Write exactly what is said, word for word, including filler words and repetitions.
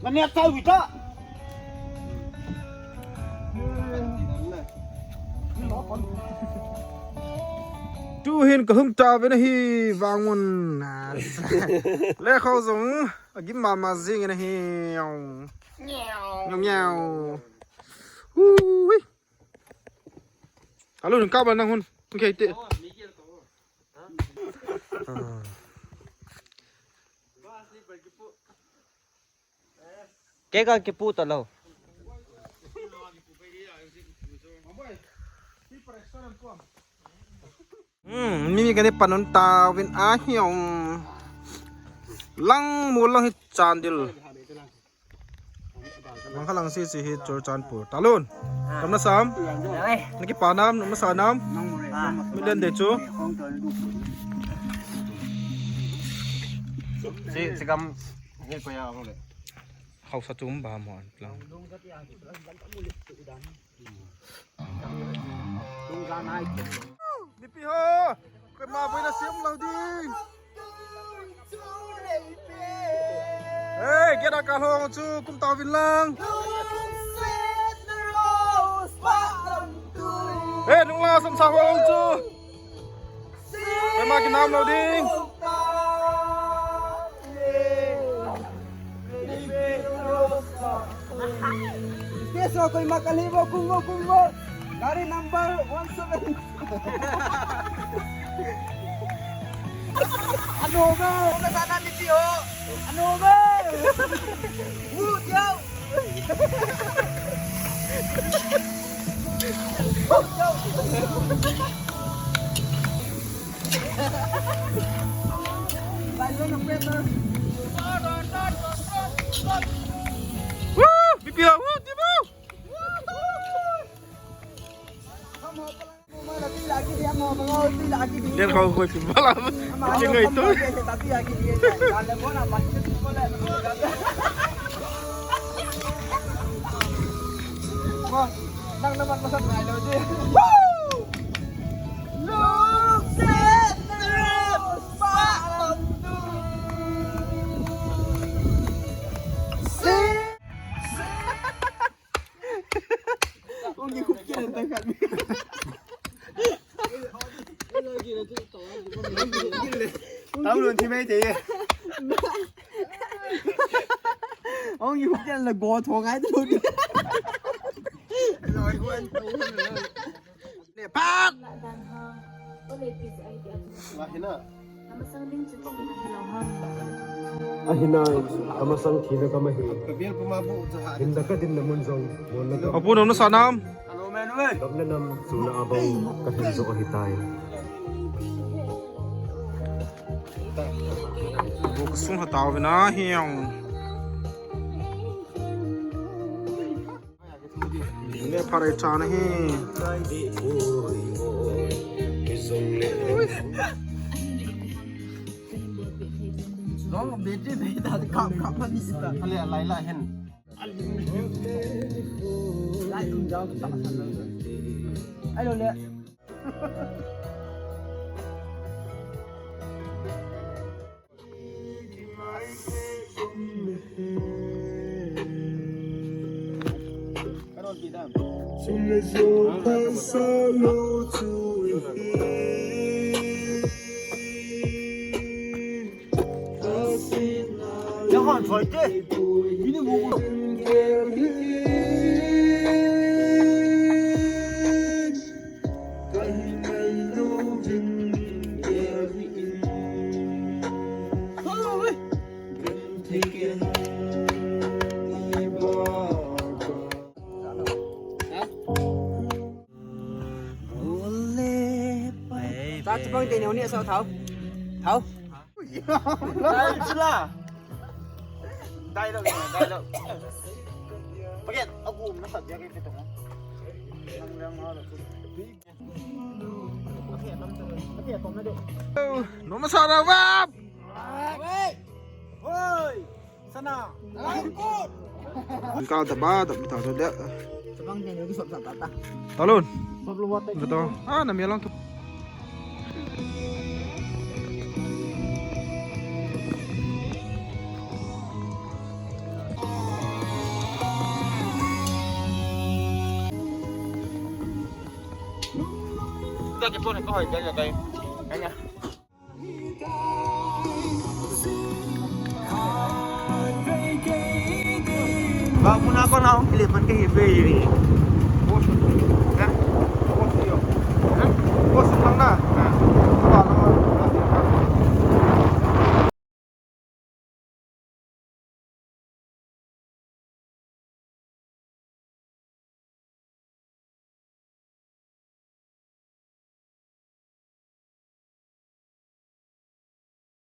Nani atai uita. Tuhin kahung tauvin ahi, Vangmun. Lekha jong agim mama jing in ahi. Ngiau, ngiau. Hui. Alo, nung kaba nang hun. Okay, te. Ah. Kei kakipu talou. Hmm, mi kani panun tauvin ahi ong. Lang mu lang hi Chandel. Mang kha lang sisi hi Churachandpur. Talun. Kam na sam? Naki pa nam, nam sa nam. Milen de chu. Si, si kam. Hi ko ya ong le. Hausa chum ba mo an lang. Nipi ho. Koima boina sem lou ding. Hey, kei da ka lhong chu kum tauvin lang. Hey, nung la sam sa ho chu. Koima kinam lou ding. Stage ho koima kali bo, kum bo, kum bo. Gari number one seven. Ano ba? Ano ba? Ano ba? Woo, yo! Woo! Bipi ho, woo, Tibo! Dem kau kau si malam. Chingai tu. Nang naman masat ngai lou ji. Look at the spot on the sea. Ong ki khup kei ta khat. Tao lun thi mai te. Ong ki khup kei la go tho ngai tu. Ne pat. Lahina. Ahina, amasang thina kama hi. Hinda kadinna mun jong, monna ka. Apu, nang na sa nam? Dopna nam, chuna abang, kahin jo ahitai. Buk sung hatau vina hiang. Ne pharai chan ahi. Long beti beta kap kap mani ta. Ale alai la hen. Lai tum jao ta. Ai lo le. Ole, pai. Sa chapang te neo ni sa thau. Thau. Dai chula. Dai lo, dai lo. Paket, aku na sa dia ke tong. Noma sana, wap! Wei! Woi! Sana. Kal ta ba, ta ta ta. Sabang dia ni sop sa ta ta. Talun. Sop lo wat. Betul. Ah, na mi lang tu. Ka kipon ka hoi ka kai. Anya. Ba puna ko na hung kile pan ka hi pe.